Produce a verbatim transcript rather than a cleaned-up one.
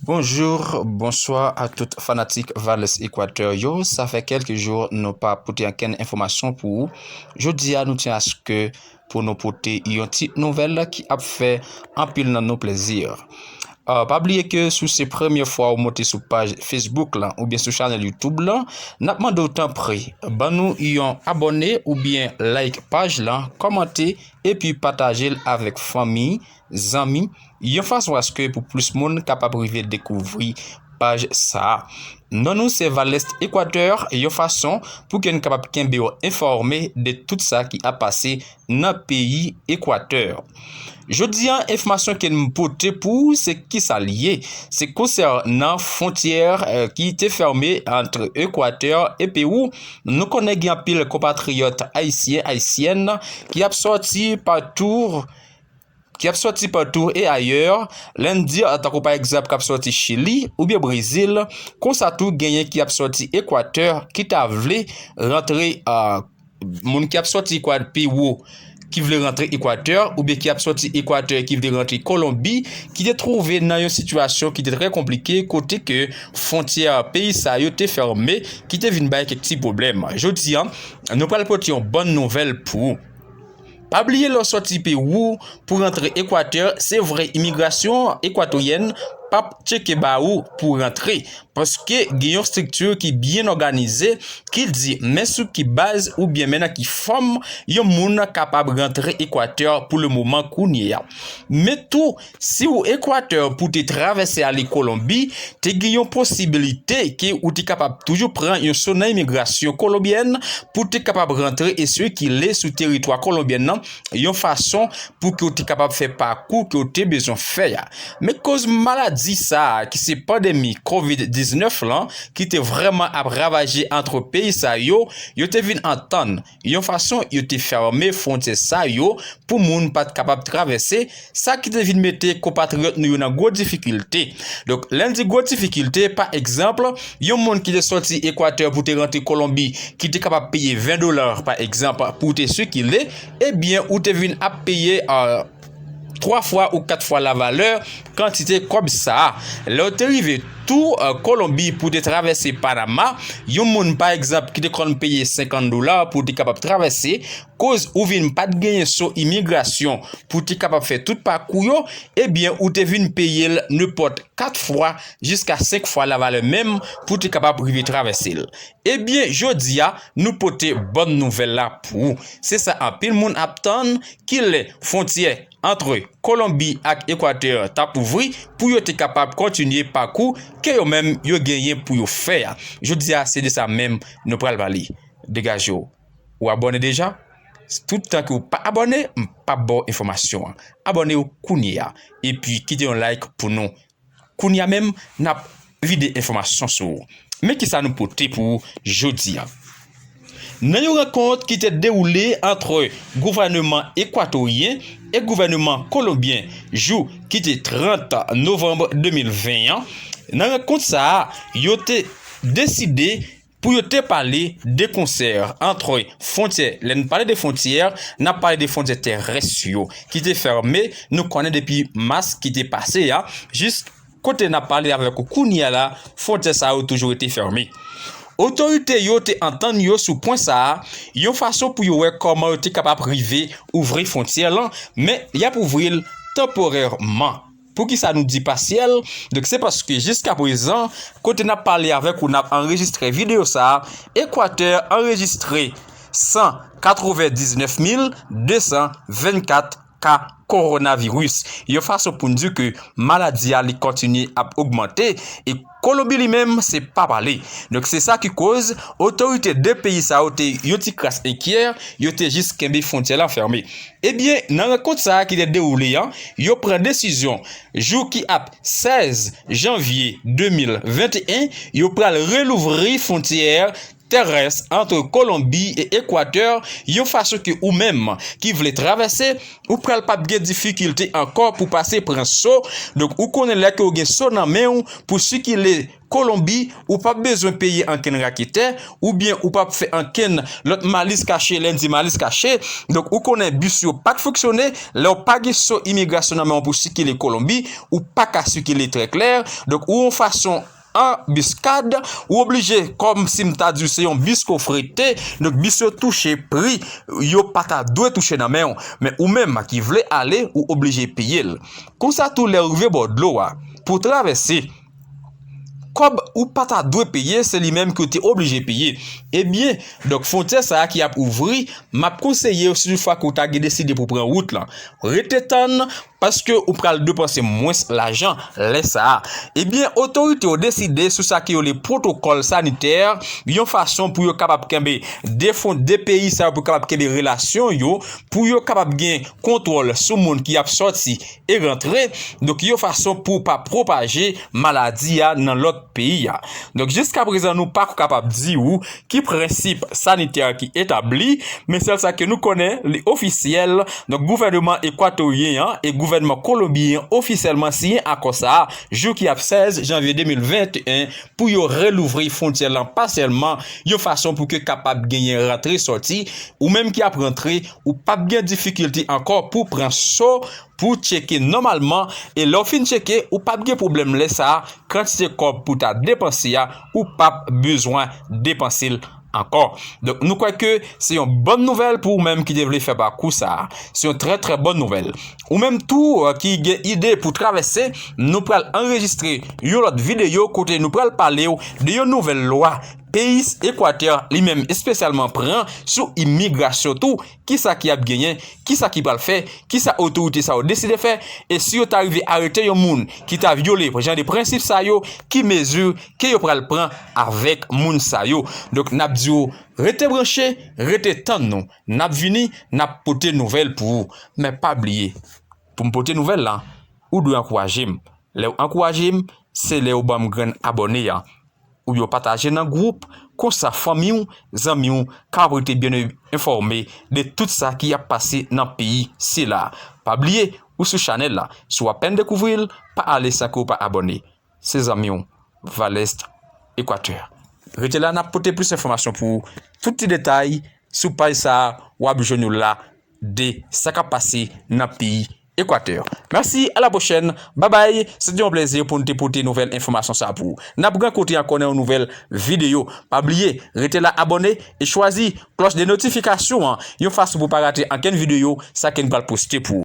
Bonjou, bonswa a tout fanatik Valès Ekwatè yo. Sa fè kèlke jou nou pa pote ankenn enfòmasyon pou ou. Jodi a, nou tyen aske pou nou pote yon ti nouvèl ki ap fè anpil nan nou plezi. Ah, pa bliye ke si se premye fwa ou monte sou paj Facebook lan oubyen sou chanèl YouTube lan, n ap mande w tanpri, ban nou yon abòne oubyen like paj lan, kòmante, epi pataje l avèk fanmi, zanmi, yon fason aske pou plis moun kapab rive dekouvri paj sa a. Non nou se Valès Ekwatè, yon fason pou ke n kapab kenbe w enfòme de tout sa ki ap pase nan peyi Ekwatè. Jodi a, enfòmasyon ke n pote pou ou, se kisa l ye? Se konsènan fwontyè, eh, ki te fèmen ant Ekwatè e Pewou. Nou konnen gen anpil konpatriyòt ayisyen, ayisyèn ki ap sòti patou, ki ap sòti patou e ayè. Lè n di, tankou pa egzanp, k ap sòti Chili oubyen Brezil, konsa tou genyen ki ap sòti Ekwatè, ki ta vle rantre, ah, moun ki ap sòti Ekwa-, Pewou, ki vle rantre Ekwatè, oubyen ki ap sòti Ekwatè, ki vle rantre Kolonbi, ki te twouve nan yon sitiyasyon ki te trè konplike, kote ke fwontyè peyi sa yo te fèmen, ki te vin bay kèk ti pwoblèm. Jodi a, nou pral pote yon bòn nouvèl pou ou. Pa bliye lè w sòti Pewou pou rantre Ekwatè, se vre imigrasyon ekwatoryen p ap tcheke ba ou pou rantre, paske gen yon estrikti ki byen òganize ki di men sou ki baz oubyen men nan ki fòm yon moun kapab rantre Ekwatè pou le moman kounye a. Men tou, si w Ekwatè pou te travèse ale Kolonbi, te gen yon posibilite ke ou te kapab toujou pran yon so nan imigrasyon kolonbyèn pou te kapab rantre e sikile sou teritwa kolonbyèn nan yon fason pou ke w te kapab fè pakou ke w te bezwen fè a. Men koz maladi sa a, ki se pandemi kovid diznèf lan, ki te vrèman ap ravaje ant peyi sa yo, yo te vin antann yon fason yo te fèmen fwontyè sa yo pou moun pa t kapab travèse, sa ki te vin mete konpatriyòt nou yo nan gwo difikilte. Donk, lè n di gwo difikilte, pa egzanp, yon moun ki te sòti Ekwatè pou te rantre Kolonbi, ki te kapab peye ven dola, pa egzanp, pou te sikile, ebyen, ou te vin ap peye, ah, twa fwa ou kat fwa lavalè kantite kòb sa a. Lè w te rive tou, eh, Kolonbi pou te travèse Panama, yon moun, pa egzanp, ki te konn peye senkant dola pou te kapab travèse, koz ou vin pa t genyen so imigrasyon pou te kapab fè tout pakou yo, ebyen, ou te vin peye l nenpòt kat fwa jiska senk fwa lavalè menm pou te kapab rive travèse l. Ebyen, jodi a, nou pote bòn nouvèl la pou ou. Se sa anpil moun ap tann, kilè fwontyè ant Kolonbi ak Ekwatè t ap ouvri pou yo te kapab kontinye pakou ke yo menm yo genyen pou yo fè a. Jodi a, se de sa menm nou pral pale. Degaje w. Ou abòne deja? Tout tan ke w pa abòne, m p ap ba w enfòmasyon an. Abòne w kounye a. Epi kite yon like pou nou. Kounye a menm, n ap vide enfòmasyon sou ou. Men kisa nou pote pou ou jodi a. Nan yon rankont ki te dewoule ant gouvèneman ekwatoryen e gouvèneman kolonbyen jou ki te trant novanm de mil ven an, nan rankont sa a, yo te deside pou yo te pale de konsè ant fwontyè. Lè n pale de fwontyè, n ap pale de fwontyè terès yo ki te fèmen, nou konnen depi mas ki te pase a, jis kote n ap pale avèk ou kounye a la, fwontyè sa yo toujou rete fèmen. Otorite yo te antann yo sou pwen sa a, yon fason pou yo wè kòman yo te kapab rive ouvri fwontyè lan, men y ap ouvri l tanporèman. Poukisa nou di pasyèl? Donk, se paske jiskaprezan, kote n ap pale avèk ou, n ap anrejistre videyo sa a, Ekwatè anrejistre san katrevendiznèf mil de san vennkat ka kowonaviris. Yon fason pou n di ke maladi a li kontinye ap ogmante e Kolonbi li menm se pa pale. Donk, se sa ki koz otorite de peyi sa yo te yon ti kras enkyè, yo te jis kenbe fwontyè lan fèmen. Ebyen, nan rankont sa a ki te dewoule an, yo pran desizyon jou ki ap sèz janvye de mil venteyen, yo pral relouvri fwontyè terès ant Kolonbi e Ekwatè, yon fason ke ou menm ki vle travèse, ou pral p ap gen difikilte ankò pou pase pran so. Donk, ou konnen lè ke w gen so nan men w pou sikile Kolonbi, ou p ap bezwen peye ankenn raketè, oubyen ou p ap fè ankenn lòt malis kache, lè n di malis kache. Donk, ou konnen bis yo pa t fonksyone, lè w pa gen so imigrasyon nan men w pou sikile Kolonbi, ou pa ka sikile trè klè. Donk, ou yon fason anbiskad, ou oblije, kòm si m ta di w se yon bis ke w frete, donk bis yo touche pri yo pa ta dwe touche nan men w, men ou menm ki vle ale, ou oblije peye l. Konsa tou, lè w rive bò dlo a, pou w travèse, kòb ou pa ta dwe peye, se li menm ke w te oblije peye. Ebyen, donk fwontyè sa a ki ap ouvri, m ap konseye w, si toutfwa ke w ta gen deside pou pran wout lan, rete tann, paske ou pral depanse mwens lajan lè sa a. Ebyen, otorite yo deside sou sa ke yo rele pwotokòl sanitè, yon fason pou yo kapab kenbe de fon, de peyi sa yo pou kapab kenbe relasyon yo, pou yo kapab gen kontwòl sou moun ki ap sòti e rantre, donk yon fason pou pa pwopaje maladi a nan lòt peyi a. Donk, jiskaprezan, nou pako kapab di w ki prensip sanitè ki etabli, men sèl sa ke nou konnen, li ofisyèl. Donk, gouvènman ekwatoryen an e gouvènman kolonbyen an ofisyèlman siyen akò sa a, jou ki ap sèz janvye de mil venteyen, pou yo relouvri fwontyè lan pasyèlman, yon fason pou ke kapab genyen rantre sòti, ou menm ki ap rantre, ou p ap gen difikilte ankò pou pran so, pou tcheke nòmalman, e lè w fin tcheke, ou p ap gen pwoblèm lè sa a, kantite kòb pou ta depanse a, ou p ap bezwen depanse l ankò. Donk, nou kwè ke se yon bòn nouvèl pou ou menm ki te vle fè pakou sa a. Se yon trè, trè bòn nouvèl. Ou menm tou, eh, ki gen ide pou travèse, nou pral anrejistre yon lòt videyo kote nou pral pale w de yon nouvèl lwa peyi Ekwatè li menm espesyalman pran sou imigrasyon tou. Kisa ki ap genyen? Kisa ki pral fè? Kisa otorite sa yo deside fè? E si yo ta rive arete yon moun ki ta vyole jan de prensip sa yo, ki mezi ke yo pral pran avèk moun sa yo? Donk, n ap di w, rete branche, rete tann nou. N ap vini, n ap pote nouvèl pou ou. Men pa bliye, pou m pote nouvèl la, ou dwe ankouraje m. Lè w ankouraje m, se lè w ban m grenn abòne a. Ou yo pataje nan gwoup, konsa fanmi w, zanmi w ka rete byen enfòme de tout sa ki ap pase nan peyi sila. Pa bliye, ou sou chanèl la. Si w apèn dekouvri l, pa ale san ke w pa abòne. Se zanmi w, Valest Ekwatè. Rete la, n ap pote plis enfòmasyon pou ou. Tout ti detay sou paj sa a, w ap jwenn yo la de sa k ap pase nan peyi Ekwatè. Mèsi, a la pwochèn. Babay, se te yon plezi pou n te pote nouvèl enfòmasyon sa a pou ou. N ap rankontre ankò nan yon nouvèl videyo. Pa bliye, rete la, abòne e chwazi klòch de notifikasyon an, yon fason pou pa rate ankenn videyo sa ke n pral poste pou ou.